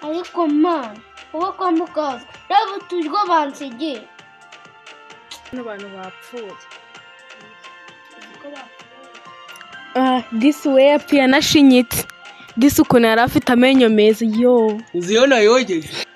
Ariko mana uwo kwa mukaza reba uturyo bansigiye. N'abantu bapfuye. This way yapfuye anashinyitse. This ukuntu yari afite amenyo meza yo. Uzi iyo nayogeje.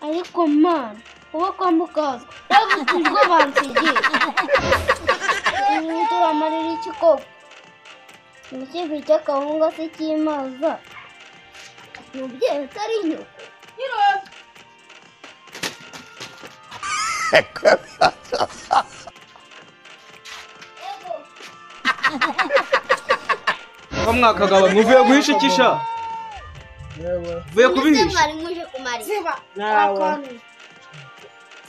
Ariko mana uwo kwa mukaza reba uturyo bansigiye. Turamarira iki koko? Ikibi cy'akawunga se cy'imaza. Umubyeyi utari nyoko. Ko mwakagaba muvuye guhisha ikisha? Vuye kubihisha. Ziba.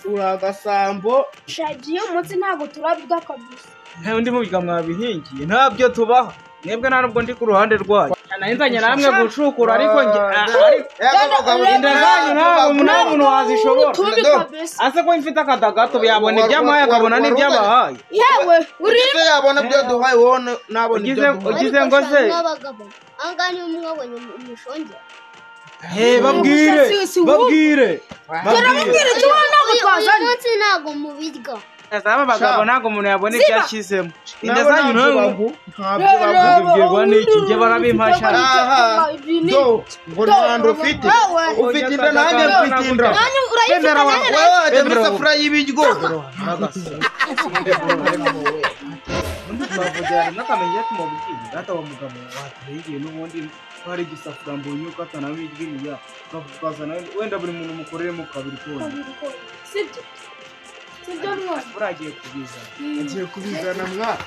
Uragasambo. Shagiye umunsi ntago turabwa kabisa. Nta undi mubiga mwabihingiye. Ntabyo tubaha. Mwebwe nta nubwo ndi ku ruhande rwayo. Nahindanye namwe gucukura ariko nge inda zanyu ntabwo muntu wazishobora. Ase ko mfite akadagato yabona iby'amaye akabona n'ibyabahaye. Yewe uri yabona ibyo duhaye wowe nabona ibyo duhaye. Ugize ngo se angani umwabonye umushonge. He babwire babwire babwire cyo ntabwo twazanye. Umunsi ntabwo mubirya. Aba bagabo ntabwo umuntu yabona ibyo ashyizemo. Inda zanyu ntabwo bibwirwa n'iki njye barabimpasha. Ngo nta ufite ufite inda nanjye mfite inda. Wowe wajya muri safuriya y'ibiryo. N'akamenya tumubwiye data wa mugabo waturengeye n'ubundi hari igisafuriya mbonye ukatanamo iryiriya ukazana wenda buri muntu mukoreremo kabiri konyine. Sibyo? Sibyo mwana. Uragiye kubizana. Agiye kubizana mwa.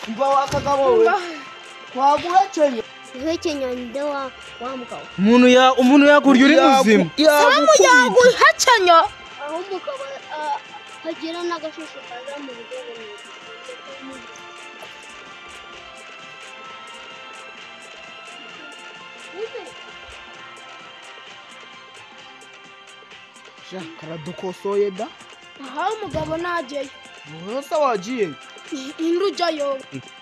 Mba wakagabo we. Twaguhekenye. Guhekenya nde wa mugabo. Umuntu yakurya uri muzima. Yaguhekenya. Aho umugabo hagira n'agashusho kaza mu rugo. Sha karadukosoye da. Aha umugabo najeyo. Wowe wagiye? Indujyayo.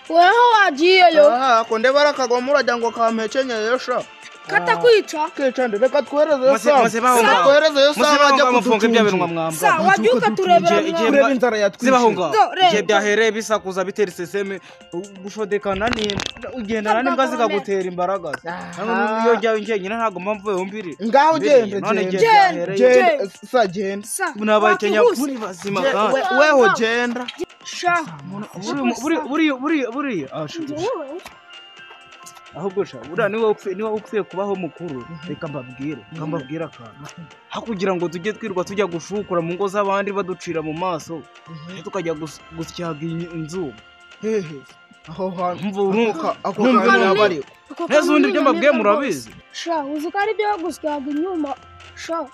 Weho wagiyeyo. Aha ko ndebara kagoma urajya ngo kampekenyeye sha. Katakwica. Kica nde reka twereze sa. Twereze yo sa bajya kudufunga ibyo bintu mwamba. Sa wabyuka turebera mwa. Inzara yatwishe. Zibahunga. Igihe byahereye bisakuza bitera iseseme gushodekana ni ugendana n'imbwa zikagutera imbaraga. Iyo njya njyenyine ntago mpamvu yombiri. Ngaho genda genda sa genda. Munabaye Kenya muri bazima kandi. Weho genda. Sha. Buri buri buri. Ahubwo sha buriya niba upfuye kubaho mukuru reka mbabwire akantu hakugira ngo tujye twirwa tujya gushukura mu ngo z'abandi baducira mu maso tukajya gusyaga inzu hehe aho hantu ako kantu neza ubundi ibyo mbabwiye murabizi sha uzi ko ari ibyo gusyaga inyuma sha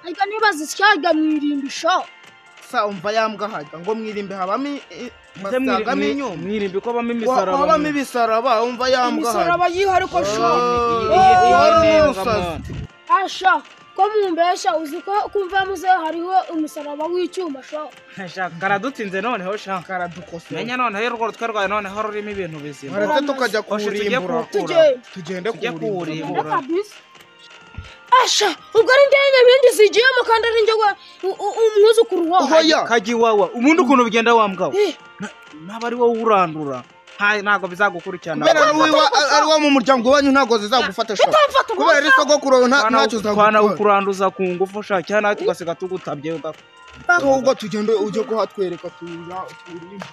ariko niba zisyaga mwirimbi sha sa umva yambwa hajya ngo mwirimbe habamo basagamo inyuma mwirimbe ko habamo imisaraba habamo ibisaraba umva yambwa hajya imisaraba yiha ariko sha asha ko mumbesha uzi ko kumva muze hariho umusaraba w'icyuma sha sha karadutsinze noneho sha karadukosora menya noneho urwo rutwe rwawe noneho rurimo ibintu bizima baretse tukajya kuwurimbura tugende kuwurimbura Asha ubwo ari ndende bindi zigiyemo kandi ari njye umwuzukuru wawe kajya iwawa ubundi ukuntu bigenda wa mbwa we naba ari wowe urandura ntabwo bizagukurikirana kubera ari wo mu muryango wanyu ntabwo zizagufata sha kubera ari sogokuru ntacyo zagutwara twanakuranduza ku ngufu sha cyangwa nawe tugasiga tugutabye Ahubwo tugende ujye kuhatwereka tuya turimbe.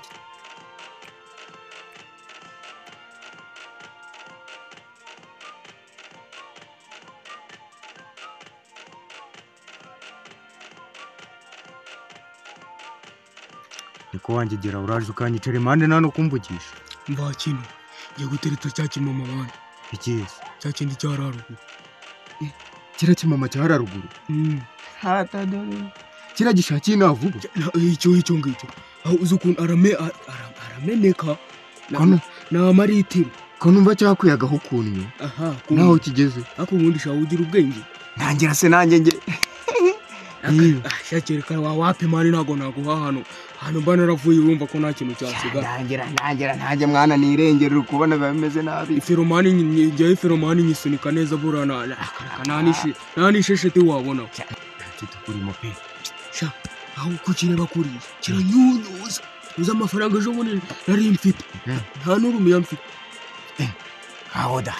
Niko wanjye gira uraje ukanyicara impande nta no kumvugisha. Mva kino ngiye gutereta cya kimama bana. Ikizi cya kindi cya haruguru. Kiriya kimama cya haruguru? Kiriya gishakiye navuga? Icyo ngicyo. Aho uzi ukuntu arameneka ni amaritiro. Ko numva cyakuyagaho ukuntu. Aha, naho kigeze. Ariko ubundi shawe ugira ubwenge. Ntangira se nanjye nge. Shakereka wapi mani ntago naguha hano. Hano mba naravuye urumva ko nta kintu cyasigara. Ntangira nanjye mwana nirengera uri kubona biba bimeze nabi. Iferomani njyewe iferomani nyisunika neza burana nta n'ishesheti wabona. Tukurimo pe. Sha aho kukireba kuriya kiranyunyuza. Uzi amafaranga ejo bundi nari mfite. Nta n'urumiya mfite. Kawoda.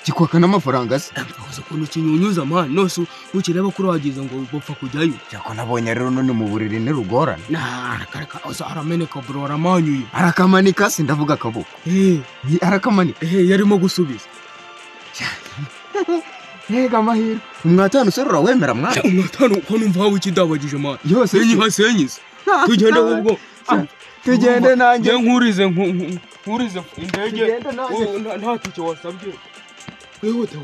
Kikwaka n'amafaranga se? Uzi ukuntu kinyunyuza mani nose ukireba kuri wagize ngo bapfa kujyayo. Cyako nabonye rero none mu buriri ntirugorana. Nah, uzi arameneka bro aramanyuye. Arakamanika se ndavuga akaboko. Ni arakamanika. Yarimo gusubiza. Yega amahirwe. Umwatanu se urawemera mwana? Umwatanu ko numva hawe ikidabagije mani. Yose nyihasenyize. Tugende ahubwo. Tugende nanjye. Nkurize indege. Nta tike wasabye. Wihuta.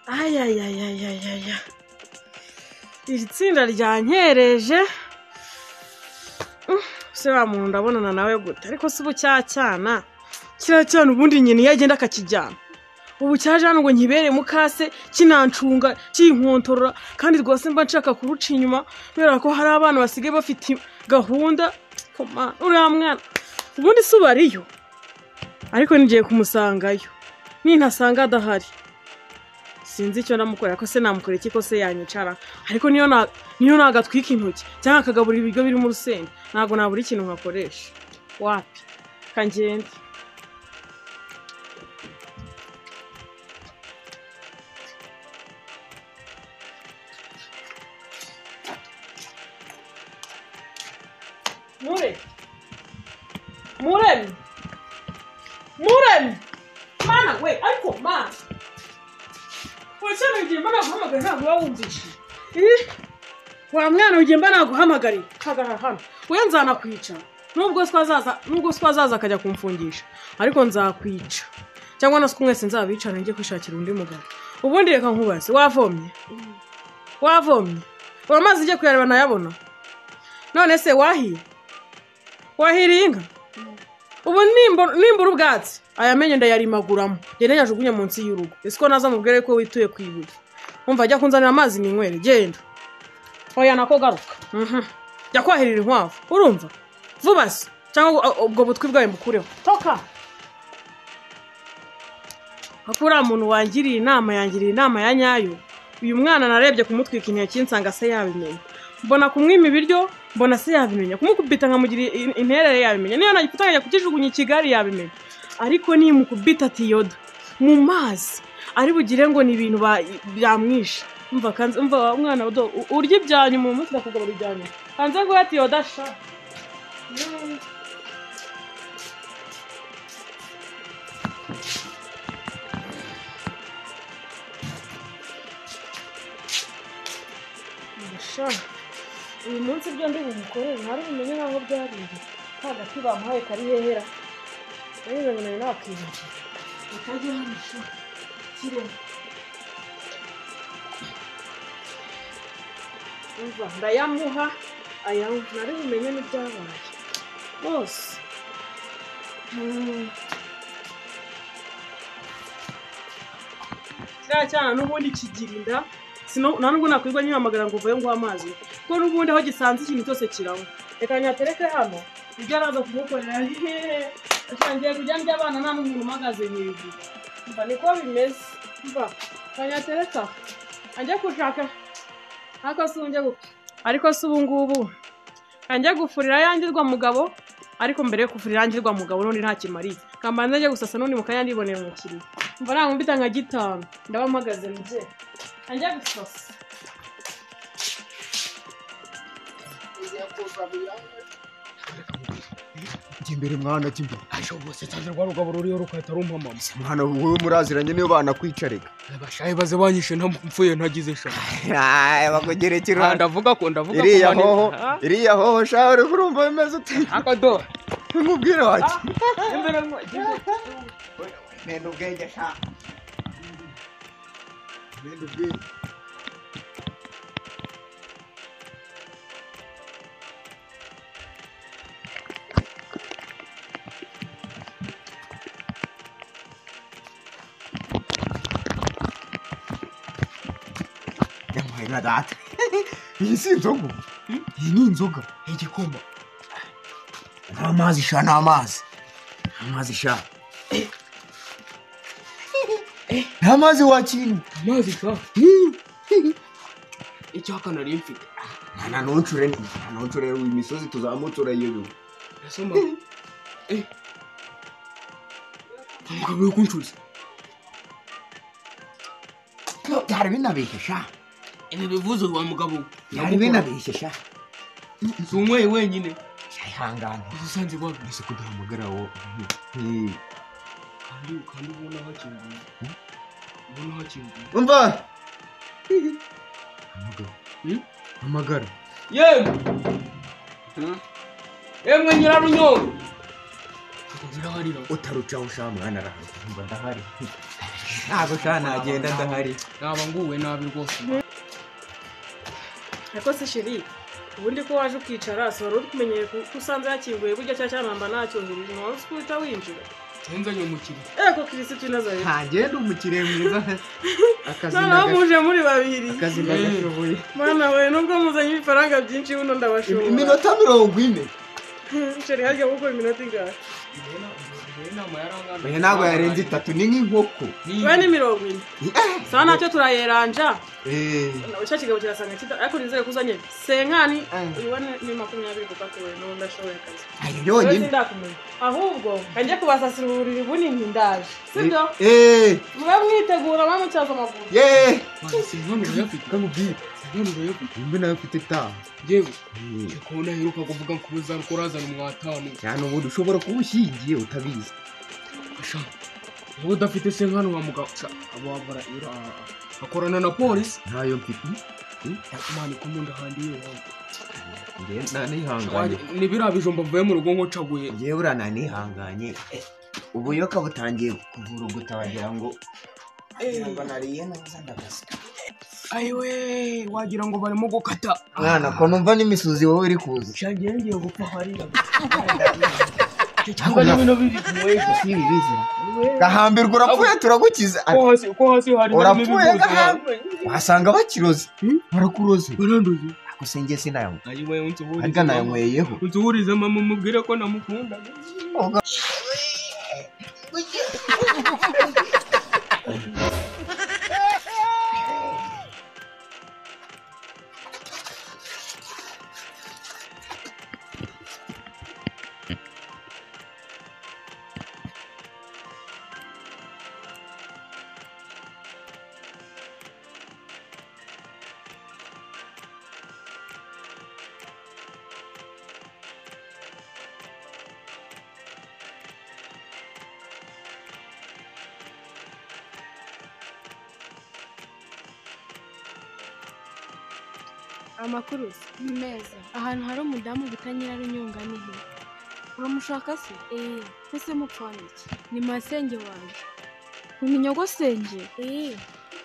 Ayayayayaya. Iri tsinda ryankereje. Se wa muntu ndabonana nawe gute? Ariko si ubu cyacyana. Kiracyana ubundi nyine iyo agenda akakijyana. Ubu cyaje hano ngo nkibere mukase kinancunga kinkontorora kandi rwose mba nshaka kuruca inyuma kubera ko hari abana basigaye bafite gahunda. Koma uriya mwana ubundi si ubariyo. Ariko ngiye kumusangayo. Nintasanga adahari. Sinzi icyo namukorera ko se namukorera iki ko se yanyicara ariko niyo nagatwika intoki cyangwa akagaburira ibiryo biri mu rusenda ntago nabura ikintu nkakoresha wapi kangende. Mure mana we ariko mana Wacana ugiye mba naguhamagara ntabwo uba wumvishije. Wa mwana ugiye mba naguhamagariye hagarara hano. We nzanakwica. Nubwo swazaza akajya kumfungisha ariko nzakwica. Cyangwa na mwese nzabicana njye kwishakira undi mugabo. Ubundi reka nkubaze wavomye? Wavomye? Amazi njye kuyareba nayabona. None se wahiye? Wahiriye inka? Ubu nimbura ubwatsi aya menyo ndayarimaguramo genda nyajugunye munsi y'urugo ese ko naza mubwire ko wituye kwibuye umva ajya kunzanira amazi ninywere genda oya nako garuka jya kwahirira inkwavu urumva vuba se cyangwa ubwo butwi bwawe mbukureho toka akura muntu wangiriye inama yangiriye inama ya nyayo uyu mwana narebye kumutwika intoki nsanga se yabimenya mbona kumwima ibiryo mbona se yabimenya kumukubita nkamugira interere yabimenya niyo nagifata kukijugunya Kigali yabimenya ariko nimukubita atiyoda mu mazi ari bugire ngo ni ibintu byamwishe umva kanze umva umwana urya ibyanyu mu munsi ndakugabura ibyanyu kanze ngo atiyoda sha sha uyu munsi ibyo ndi bumukorere ntari bumenye naho byariye nta gati bamuhaye kari hehera rero ngo nakibagiwe utajya hano sha kiremo umva ndayamuha aya ntari bumenye n'ibyabaye bose kiriya cyana n'ubundi kigira inda nta nubwo nakwirwa nyihamagara ngo uvuye ngo amazi kuko n'ubundi aho gisanze ikintu cyose kiranywa reka nyatereke hano ibyo araza kumukorera Ngiye kujya ndya abana nta n'umuntu umagaze hejuru. Mva niko bimeze. Mva kanyatereka anjye gushaka ariko si unjye ariko si ubu ngubu anjye gufurira yangirwa mugabo ariko mbere yo kufurira yangirwa mugabo n'undi nta kimariye kambanza njye gusasa n'undi mu kanya ndibonera umukiriya. Mva nankubita nka 5 ndaba mpagaze njye anjye gusasa. Imbere mwana cy'imbere asho bose cyanze rwa rugabo ruriyo rukahita rumpamama. Mwana wowe muraziranye niyo banakwicareka. Bashaye baze banyishe ntamupfuye ntagize sha. Ay bakugerekera. Ndavuga ko ndavuga ko iriya hoho iriya hoho sha uri kurumva bimeze ute? Akado nkubwire wacu. Imbere mende ubwenge sha. Mende ubwenge. Data. Iyi si inzoga. Iyi ni inzoga. Igikoma. Nta mazi sha, nta mazi. Nta mazi sha. Nta mazi wakintu. Amazi sha. Icyaka nari mfite. Nta noncure, nta noncure imisozi tuzamutura iyo. Nasoma. Mugabo yokuncuza. Byari binabeshye sha. Ibi bivuze wa mugabo. Byari binabeshye sha. Si unyweye wenyine. Ihangane. Usanze kwa ese kuduhamagara wo. Kandi kandi ubona hakinguye. Ubona hakinguye. Umva. Hamagara. Hamagara. Yemwe. Yemwe nyirarunyongo. Utarucaho sha mwana arahari. Umva ndahari. Ntabwo sha nagenda ndahari. Naba nguwe nabi rwose. Ariko se sheri ubundi ko waje ukicara si wari uri ko usanze yakinguye burya cya cyanamba nacyohereje ntiwari uzi ko uhita winjira. Nzanye umukiriya. Eko Kirisitu Nazareti. Ntagenda umukiriya mwiza. Akazi noneho muje muri babiri. Akazi ndagashoboye. Mwana we nubwo muzanye ibifaranga byinshi buno ndabashoboye. Iminota 40. Sheri harya gukora iminota ingahe? Oya ntabwo yarenze 3 ni nk'inkoko. We ni 40. Sawa nacyo turayeranja. Cya kigabo kirasanga kita ariko nizere kuzanye senkani uyu ni 20 kuko atuwe n'undi ashoboye akazi. Ayo yonyine. Ndakumenya. Ahubwo kanjye kubasasira uburiri bunini ndaje. Sibyo? Mube mwitegura bamutyaza amaguru. Senkani urayafite kamubwira. Senkani urayafite. Mbe nayo mfite ta. Yewe. Ko naheruka kuvuga ko uzakorazana mu 5. Cyane ubundi ushobora kuba ushingiye utabizi. Asha. Ubu udafite senkani wa mugabo ababara akorana na polisi. Ntayo mfite. Mani kumunda handiye wawe. Nge nanihanganye. Ni biriya bijumba mvuye mu rugo ngo caguye. Ngewe uriya nanihanganye. Ubuyoka butangiye kuvuruguta wagira ngo ngo nariye neza ndagasika. Ayiwe wagira ngo barimo gukata. Mwana ko numva n'imisuzi wowe iri kuza. Shangiye ngiye gupfa hariya. Gahambirwa urapfuye turagukiza. Ko hasi hari urapfuye gahambirwa. Wasanga bakiroze. Barakuroze. Barandoze. Ako senge sinayanywa. Ayiwe unsuhurize. Ariko nayanyweyeho. Unsuhurize mama mubwire ko namukunda. Amakuru ni meza. Ahantu hari umudamu bita Nyirarunyonga ni he? Uramushaka se? Ese mupfana iki? Ni masenge wanjye. Ni nyogosenge?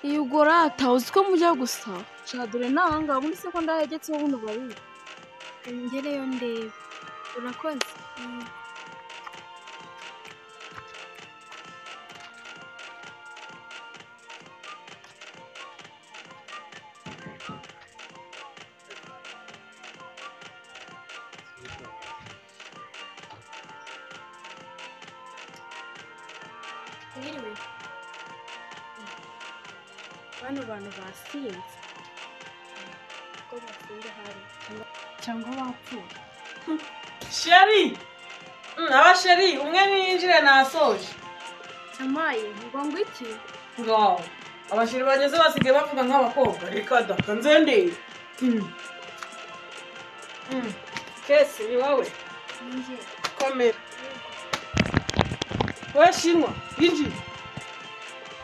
Iyo ugorata uzi ko mujya gusa. Sha dore nahanga muri se ko ndahegetseho buno babiri. Ngereyo ndebe. Urakoze. Mwiriwe. Bano bantu basinze. Ko basinze hari cyangwa bapfuye. Sheri! Aba Sheri, umwe niyinjire nasoje. Amaye, ngo ngo iki? Ngaho. Abasheri bageze basigaye bavuga nk'abakobwa. Reka da, kanzende. Kesi ni wowe. Ninjye. Komera. We Shinwa, injira.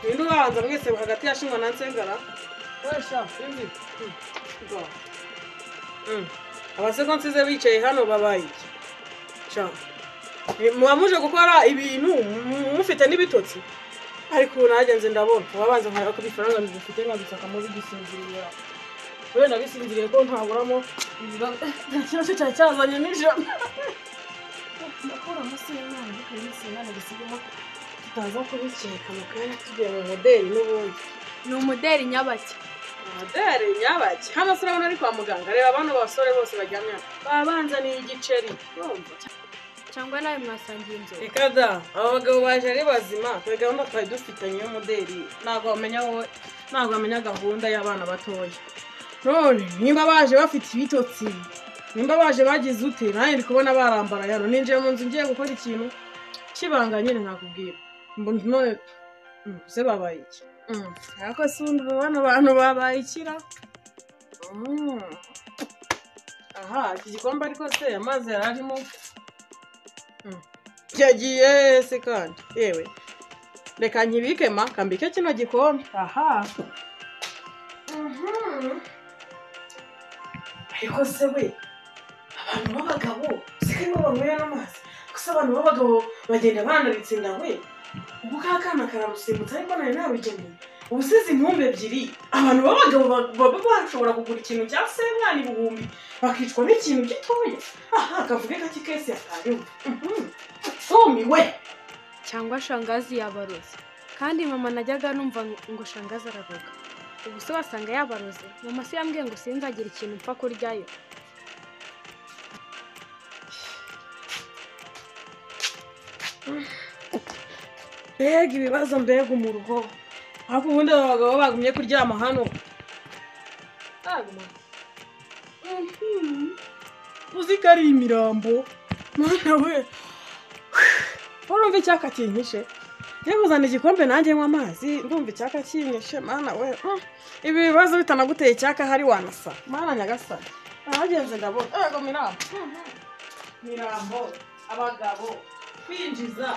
Ninde ubanza mwese hagati ya Shinwa na Nsengara? We sha, injira. Ngaho. Abaseko nsize bicaye hano babaye iki? Sha. Muba muje gukora ibintu mufite n'ibitotsi. Ariko ubu nagenze ndabona ababanza nkareba ko ibifaranga bifite nkabisakamo bigisinziriye. Wenda bisinziriye ko ntaburamo ikibazo cyari cyazanye nijoro. Ndakura munsi y'Imana ariko munsi y'Imana gisigamo tutaza kubikeka mu kanya tugiye mu moderi n'ubundi. Ni umuderi nyabaki. Moderi nyabaki. Hano se urabona ari kwa muganga. Reba bano basore bose baryamye hano. Babanzaniye igiceri. Urumva? Cyangwa nawe mwasangiye inzoga. Reka da, aba bagabo baje ari bazima. Twe gahunda twari dufitanye y'umuderi. Ntabwo wamenya wowe, ntabwo wamenya gahunda y'abana batoya. None nimba baje bafite ibitotsi, nimba baje bagize ute, nanjye ndi kubona barambara hano. Ninjiye mu nzu ngiye gukora ikintu kibanga nyine nkakubwira. Mbona none se babaye iki? Ariko se ubundi bano bantu babaye ikira? Aha, iki gikombe ariko se amazi yari arimo. Yagiye se kandi yewe reka nkibike ma kambike kino gikombe. Aha. Ariko se we abantu b'abagabo siko banywera n'amazi gusa abantu b'abagabo bagenda banaritse inda we. Ubu ka kana karamusimbutse ariko nari nabigeneye. Ubu size intumbi ebyiri abantu b'abagabo baba bashobora kugura ikintu cya senkani ibihumbi bakicwa n'ikintu gitoya. Aha kavuge gake kese yatayumva. Sumiwe. Cyangwa shangazi yabaroze. Kandi mama najyaga numva ngo shangazi araroga. Ubu se wasanga yabaroze. Mama se yambwiye ngo sinzagira ikintu mpfa kuryayo. Mbega ibibazo mbega umuruho. Ariko ubundi aba bagabo bagumye kuryama hano. Uzi ko ari imirambo. Mwana we. Urumva icyaka kinyishe. Niba uzana igikombe nanjye nywa amazi, ndumva icyaka kinyishe mana we. Ibi bibazo bitanaguteye icyaka hari wanasa. Mana nyagasani. Nagenze ndabona. Ego mirambo. Mirambo abagabo kwinjiza.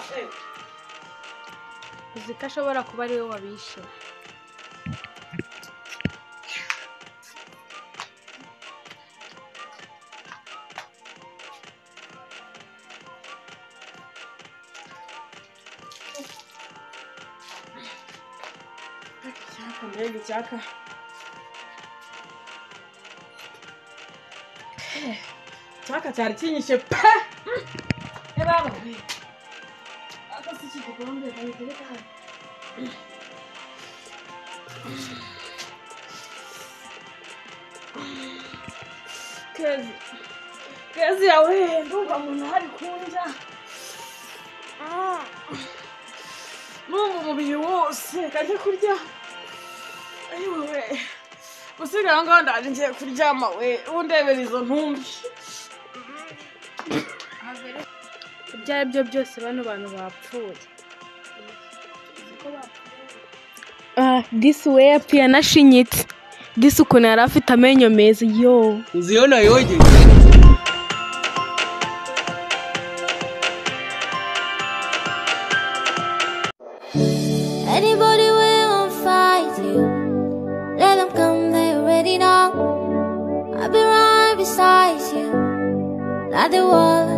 Uzi ko ashobora kuba ari we wabishe. Icyaka mbega icyaka. Icyaka cyari kinyishe pe. Ebaba we. Ako si iki gikombe kanyitereka hano. Kezi. Kezi yawe ndumva umuntu hari kunja. Numva umubiri wose kajya kurya. Ayiwe. Gusiga ngaho ndaje ngiye kuryama we. Undebera izo ntumbi. Ibyo ari byo byose bano bantu bapfuye. This way yapfuye anashinyitse. Disi ukuntu yari afite amenyo meza yo. Uzi iyo nayogeje. Anybody will fight you. Let them come, they already know. I'll be right beside you. Like the wall.